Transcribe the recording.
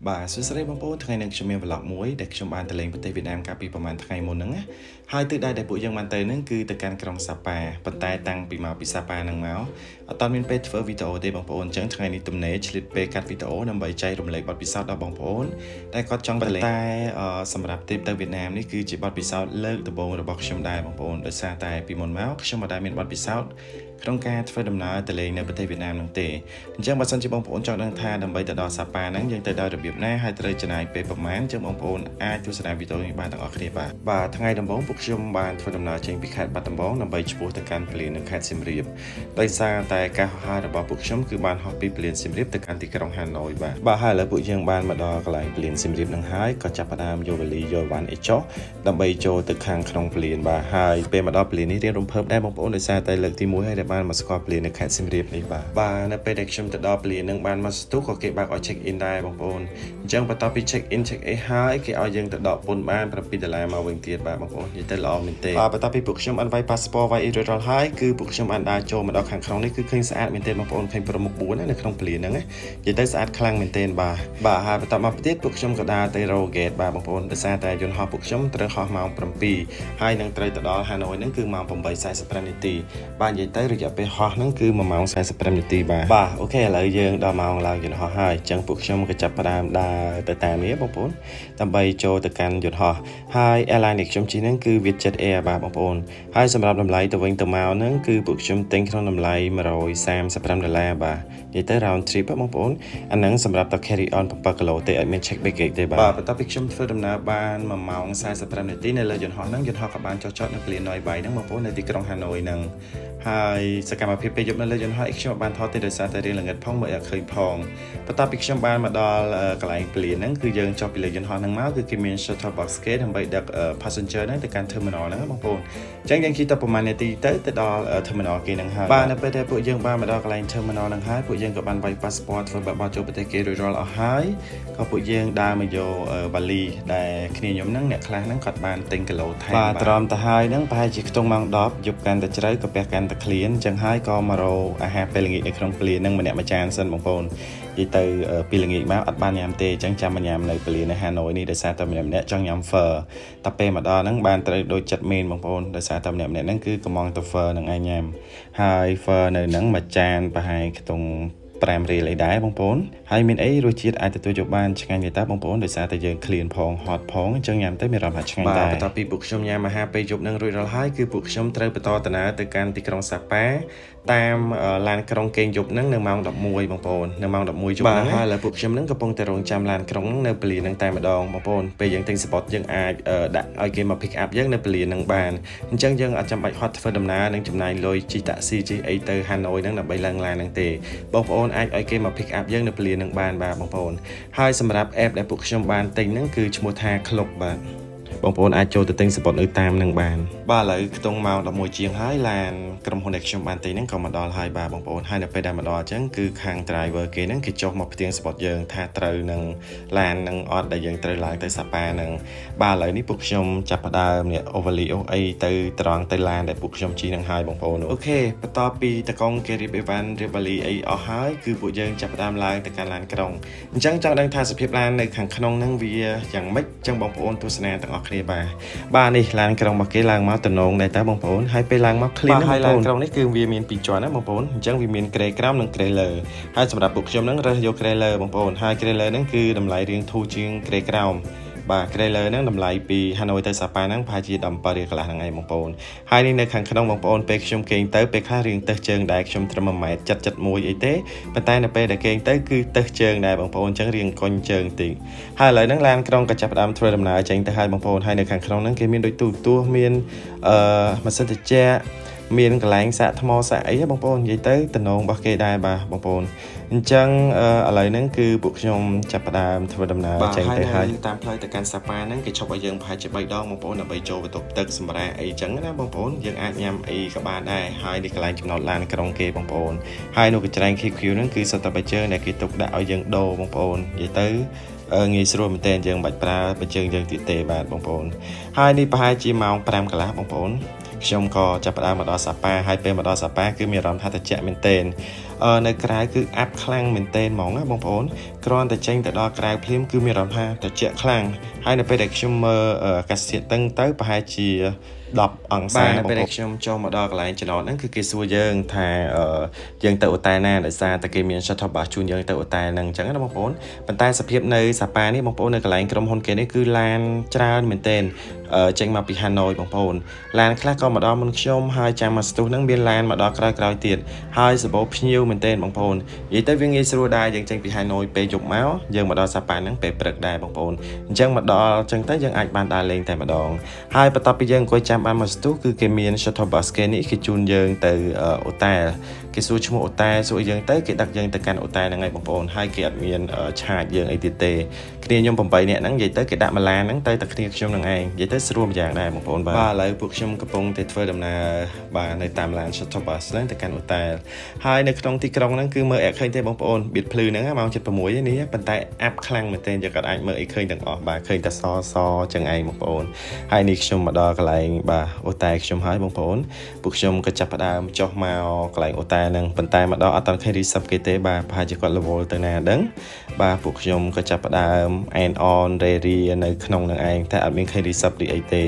បាទសួស្តីបងប្អូនថ្ងៃនេះខ្ញុំមាន vlog មួយដែលខ្ញុំបានទៅលេងប្រទេសវៀតណាមកាលពីប្រហែលថ្ងៃមុនហ្នឹងណាហើយទិសដៅដែលពួកយើងបានទៅហ្នឹងគឺទៅកាន់ក្រុងសាប៉ាប៉ុន្តែតាំងពីមកពីសាប៉ាហ្នឹងមកអត់ទាន់មានពេលធ្វើវីដេអូទេបងប្អូនអញ្ចឹងថ្ងៃនេះទំនេរឆ្លៀតពេលកាត់វីដេអូដើម្បីចែករំលែកបទពិសោធន៍ដល់បងប្អូនតែគាត់ចង់ទៅលេងតែសម្រាប់ trip ទៅវៀតណាមនេះគឺជាបទពិសោធន៍លើកដំបូងរបស់ខ្ញុំដែរបងប្អូនដោយសារតែពីមុនមកខ្ញុំមិនដែលមានបទពិសោធន៍ក្នុងការធ្វើដំណើរទៅលេងនៅប្រទេសវៀតណាមនោះទេអញ្ចឹងបើសិនជាបងប្អូនចង់ដឹងថាដើម្បីទៅដល់សាប៉ាហ្នឹងយើងទៅដល់របៀបណាហើយត្រូវចំណាយពេលប្រហែលអញ្ចឹងបងប្អូនអាចទស្សនាវីដេអូនេះបានទាំងអស់គ្នាបាទបាទថ្ងៃដំបូងពួកខ្ញុំបានធ្វើដំណើរចេញពីខេត្តបាត់ដំបងដើម្បីឆ្ពោះទៅកាន់ព្រលាននៅខេត្តសៀមរាបដោយសារតែការហោះហើររបស់ពួកខ្ញុំគឺបានហោះពីព្រលានសៀមរាបទៅកាន់ទីក្រុងហាណូយបាទបាទហើយឥឡូវពួកយើងបានមកដល់កន្លែងព្រលានសៀមរាបនឹងហើយក៏ចាប់ផ្ដើមយកវ៉ាលីយកវ៉ាន់អីចុះដើម្បីចូលទៅខាងក្នុងព្រលានបាទហើយពេលមកដល់ព្រលាននេះរៀងរំភើបដែរបងប្អូនដោយសារតែលើកទី1ហើយដែលបានមកស្គាល់ព្រលាននៅខេត្តសៀមរាបនេះបាទបាទនៅពេលដែលខ្ញុំទៅដល់ព្រលាននឹងបានមកស្ទុះក៏គេបើកឲ្យ check in ដែរបងប្អូនអញ្ចឹងបន្ទាប់ពី check in check អីហើយគេឲ្យយើងទៅដកពន្ធបាន7ដុល្លារមកវិញទៀតបាទបងប្អូននិយាយទៅល្អមែនទេបាទបន្ទាប់ពីពួកខ្ញុំបានវាយ passport វាយអីរួចរាល់ហើយគឺពួកខ្ញុំបានដើរចូលមកដល់ខាងក្នុងនេះគឺឃើញស្អាតមែនទេបងប្អូនឃើញព្រំមុខ4ណានៅក្នុងព្រលានហ្នឹងណានិយាយទៅស្អាតខ្លាំងមែនទេបាទបាទហើយបន្ទាប់មកទៀតពួកខ្ញុំក៏ដើរទៅរក gate បាទបងប្អូនដោយសារតែយន្តហោះពួកខ្ញុំត្រូវហោះម៉ោង7ហើយនឹងត្រូវទៅដល់ហាណូយហ្នឹងគឺម៉ោង8:45នាទីបាទនិយាយទៅរយៈពេលហោះហ្នឹងគឺ1ម៉ោង45នាទីបាទបាទ OK ឥឡូវយើងដល់ម៉ោងឡើងយន្តហោះហើយអញ្ចឹងពួកខ្ញុំក៏ចាប់ផ្ដើមដើរទៅតាមនេះបងប្អូនដើម្បីចូលទៅកាន់យន្តហោះហើយ airline ដែលខ្ញុំជិះហ្នឹងគឺ Vietjet Air បាទបងប្អូនហើយសម្រាប់តម្លៃទៅវិញទៅមកហ្នឹងគឺពួកខ្ញុំទិញក្នុងតម្លៃ135ដុល្លារបាទនិយាយទៅ round trip បងប្អូនអាហ្នឹងសម្រាប់តែ carry on 7គីឡូទេអត់មាន check baggage ទេបាទបាទបន្ទាប់ពីខ្ញុំធ្វើដំណើរបាន1ម៉ោង45នាទីនៅលើយន្តហោះហ្នឹងយន្តហោះក៏បានចុះចតនៅព្រលានណយបៃហ្នឹងបងប្អូននៅទីក្រុងហាណូយហ្នឹងហើយសកម្មភាពពេលយប់នៅលើយន្តហោះអីខ្ញុំបានថតទេដោយសារតែរៀងល្ងិតផងមើលអត់ឃើញផងបន្ទាប់ពីខ្ញុំបានមកដល់កន្លែងព្រលានហ្នឹងគឺយើងចុះពីលើយន្តហោះហ្នឹងមកគឺគេមាន shuttle bus គេដើម្បីដឹក passenger ហ្នឹងទៅកាន់ terminal ហ្នឹងបងប្អូនអញ្ចឹងយើងជិះទៅប្រហែលនាទីទៅទៅដល់ terminal គេហ្នឹងហើយបាទនៅពេលដែលពួកយើងបានមកដល់កន្លែង terminal ហ្នឹងហើយពួកយើងក៏បានវាយ passport ធ្វើបែបបទចូលប្រទេសគេរួចរាល់អស់ហើយក៏ពួកយើងដើរមកយកវ៉ាលីដែលគ្នាខ្ញុំហ្នឹងអ្នកខ្លះហ្នឹងគាត់បានទិញគីឡូថែមបាទត្រមទៅហើយហ្នឹងប្រហែលជាខ្ទង់ម៉ោង10យប់កាន់តែជ្រៅក៏ពះកាន់តែឃ្លានអញ្ចឹងហើយក៏មករកអាហារពេលល្ងាចនៅក្នុងព្រលានហ្នឹងម្នាក់មួយចានសិនបងប្អូននិយាយទៅពីល្ងាចមកអត់បានញ៉ាំទេអញ្ចឹងចាំមកញ៉ាំនៅព្រលាននៅហាណូយនេះដោយសារតែម្នាក់ម្នាក់ចង់ញ៉ាំ phở តែពេលមកដល់ហ្នឹងបានត្រូវដូចចិត្តមេនបងប្អូនដោយសារតែម្នាក់ម្នាក់ហ្នឹងគឺកំងទៅ phở នឹងឯងញ៉ាំហើយ phở នៅហ្នឹងមួយចានប្រហែលខ្ទង់5រៀលអីដែរបងប្អូនហើយមានអីរសជាតិអាចទទួលយកបានឆ្ងាញ់ទេតាបងប្អូនដោយសារតែយើងឃ្លានផងហត់ផងអញ្ចឹងញ៉ាំទៅមានអារម្មណ៍ថាឆ្ងាញ់ដែរបន្ទាប់ពីពួកខ្ញុំញ៉ាំអាហារពេលយប់នឹងរួចរាល់ហើយគឺពួកខ្ញុំត្រូវបន្តដំណើរទៅកាន់ទីក្រុងសាប៉ាតាមឡានក្រុងគេងយប់ហ្នឹងនៅម៉ោង11បងប្អូននៅម៉ោង11យប់ហ្នឹងហើយឥឡូវពួកខ្ញុំហ្នឹងកំពុងតែរងចាំឡានក្រុងហ្នឹងនៅព្រលានហ្នឹងតែម្ដងបងប្អូនពេលយើងទិញសំបុត្រយើងអាចដាក់ឲ្យគេមក pick up យើងនៅព្រលានហ្នឹងបានអញ្ចឹងយើងអត់ចាំបាច់ហត់ធ្វើដំណើរនិងចំណាយលុយជិះតាក់ស៊ីជិះអីទៅហាណូយហ្នឹងដើម្បីឡើងឡានហ្នឹងទេបងប្អូនអាចឲ្យគេមក pick up យើងនៅព្រលានហ្នឹងបានបាទបងប្អូនហើយសម្រាប់ app ដែលពួកខ្ញុំបានទិញហ្នឹងគឺឈ្មោះថា Klook បាទបងប្អូនអាចចូលទៅទិញសំបុត្រនៅតាមនឹងបានបាទឥឡូវខ្ទង់ម៉ោង11ជាងហើយឡានក្រុមហ៊ុនដែលខ្ញុំបានទិញហ្នឹងក៏មកដល់ហើយបាទបងប្អូនហើយនៅពេលដែលមកដល់អញ្ចឹងគឺខាង driver គេហ្នឹងគេចុះមកផ្ទៀងសំបុត្រយើងថាត្រូវនឹងឡាននឹងអត់ដែលយើងត្រូវឡើងទៅសាប៉ាហ្នឹងបាទឥឡូវនេះពួកខ្ញុំចាប់ផ្ដើមនេះ overlay អូអីទៅត្រង់ទៅឡានដែលពួកខ្ញុំជិះនឹងហើយបងប្អូន OK បន្ទាប់ពីតកងគេរៀបអីវ៉ាន់រៀបវ៉ាលីអីអស់ហើយគឺពួកយើងចាប់ផ្ដើមឡើងទៅកាន់ឡានក្រុងអញ្ចឹងចង់ដឹងថាសភាពឡាននៅខាងក្នុងហ្នឹងវាយ៉ាងម៉េចអញ្ចឹងបងប្អូនទស្សនាទាំងអស់គ្នាបាទបាទនេះឡានក្រុងរបស់គេឡើងមកតំណងដែរតើបងប្អូនហើយពេលឡើងមក clean ណាបងប្អូនឡានក្រុងនេះគឺវាមានពីរជាន់ណាបងប្អូនអញ្ចឹងវាមានគ្រែក្រោមនិងគ្រែលើហើយសម្រាប់ពួកខ្ញុំហ្នឹងរើសយកគ្រែលើបងប្អូនហើយគ្រែលើហ្នឹងគឺតម្លៃរៀងធូរជាងគ្រែក្រោមបាទគ្រែលើហ្នឹងតម្លៃពីហាណូយទៅសាប៉ាហ្នឹងប្រហែលជា17រៀលកន្លះហ្នឹងឯងបងប្អូនហើយនេះនៅខាងក្នុងបងប្អូនពេលខ្ញុំគេងទៅពេលខ្លះរៀងទៅជើងដែរខ្ញុំត្រឹម1ម៉ែត្រ71អីទេប៉ុន្តែនៅពេលដែលគេងទៅគឺទៅជើងដែរបងប្អូនអញ្ចឹងរៀងកុញជើងតិចហើយឥឡូវហ្នឹងឡានក្រុងក៏ចាប់ផ្ដើមធ្វើដំណើរចេញទៅហើយបងប្អូនហើយនៅខាងក្នុងហ្នឹងគេមានដូចទូរទស្សន៍មានអឺម៉ាស៊ីនត្រជាក់មានកន្លែងសាកថ្មសាកអីបងប្អូននិយាយទៅតំណងរបស់គេដែរបាទបងប្អូនអញ្ចឹងឥឡូវហ្នឹងគឺពួកខ្ញុំចាប់ផ្ដើមធ្វើដំណើរចេញទៅហើយតាមផ្លូវទៅកាន់សាប៉ាហ្នឹងគេឈប់ឲ្យយើងប្រហែលជា3ដងបងប្អូនដើម្បីចូលបន្ទប់ទឹកសម្រាប់អីចឹងណាបងប្អូនយើងអាចញ៉ាំអីក៏បានដែរហើយនេះកន្លែងចំណតឡានក្រុងគេបងប្អូនហើយនៅកញ្ច្រែង KQ ហ្នឹងគឺសុទ្ធតែបិជើងដែលគេទុកដាក់ឲ្យយើងដូរបងប្អូននិយាយទៅងាយស្រួលមែនទែនយើងមិនបាច់ប្រើបញ្ជើងយើងទៀតទេបាទបងប្អូនហើយនេះប្រហែលជាម៉ោង5កន្លះបងប្អូនខ្ញុំក៏ចាប់ផ្ដើមមកដល់សាប៉ាហើយពេលមកដល់សាប៉ាគឺមានអារម្មណ៍ថាត្រជាក់មែនទែន។ នៅក្រៅគឺអាប់ខ្លាំងមែនទែនហ្មងណាបងប្អូនគ្រាន់តែចេញទៅដល់ក្រៅភ្លាមគឺមានអារម្មណ៍ថាត្រជាក់ខ្លាំងហើយនៅពេលដែលខ្ញុំមើលអាកាសធាតុតឹងទៅប្រហែលជា10អង្សានៅពេលដែលខ្ញុំចូលមកដល់កន្លែងចំណតហ្នឹងគឺគេសួរយើងថាយើងទៅអូតែលណាដោយសារតែគេមាន shuttle bus ជូនយើងទៅអូតែលហ្នឹងអញ្ចឹងណាបងប្អូនប៉ុន្តែសភាពនៅសាប៉ានេះបងប្អូននៅកន្លែងក្រុមហ៊ុនគេនេះគឺឡានច្រើនមែនទែនចេញមកពីហាណូយបងប្អូនឡានខ្លះក៏មកដល់មុនខ្ញុំហើយចាំមកស្ទុះហ្នឹងមានឡានមកដល់ក្រោយៗទៀតហើយសបោភ្ញៀវមែនទែនបងប្អូននិយាយទៅវាងាយស្រួលដែរយើងចេញពីហាណូយពេលយប់មកយើងមកដល់សាប៉ាហ្នឹងពេលព្រឹកដែរបងប្អូនអញ្ចឹងមកដល់អញ្ចឹងទៅយើងអាចបានដើរលេងតែម្ដងហើយបន្ទាប់ពីយើងអង្គុយចាំបានមកស្ទុះគឺគេមាន shuttle bus គេនេះគេជូនយើងទៅអូតែលគេសួរឈ្មោះអូតែលសួរយើងទៅគេដឹកយើងទៅកាន់អូតែលហ្នឹងហើយបងប្អូនហើយគេអត់មានឆាចយើងអីទៀតទេគ្នាខ្ញុំ8នាក់ហ្នឹងនិយាយទៅគេដាក់ម៉ាឡាហ្នឹងទៅតែគ្នាខ្ញុំនឹងឯងនិយាយទៅស្រួលម្យ៉ាងដែរបងប្អូនបាទឥឡូវពួកខ្ញុំកំពុងតែធ្វើដំណើរបាទនៅតាមឡាន shuttle bus ហ្នឹងទៅកាន់អូតែលហើយនៅក្នុងទីក្រុងហ្នឹងគឺមើលអត់ឃើញទេបងប្អូនបៀតភ្លឺហ្នឹងម៉ោង7:06នេះប៉ុន្តែអាប់ខ្លាំងមែនទែនយើងក៏អាចមើលអីឃើញទាំងអស់បាទឃើញតែសសចឹងឯងបងប្អូនហើយនេះខ្ញុំមកដល់កន្លែងបាទអូតែលខ្ញុំហើយបងប្អូនពួកខ្ញុំក៏ចាប់ផ្ដើមចុះមកកន្លែងអូតែលហ្នឹងប៉ុន្តែមកដល់អត់ទាន់ឃើញ recep គេទេបាទប្រហែលជាគាត់រវល់ទៅណាដឹងបាទពួកខ្ញុំក៏ចាប់ផ្ដើមអែនអនរេរីនៅក្នុងនឹងឯងតែអត់មានឃើញ recep ឬអីទេ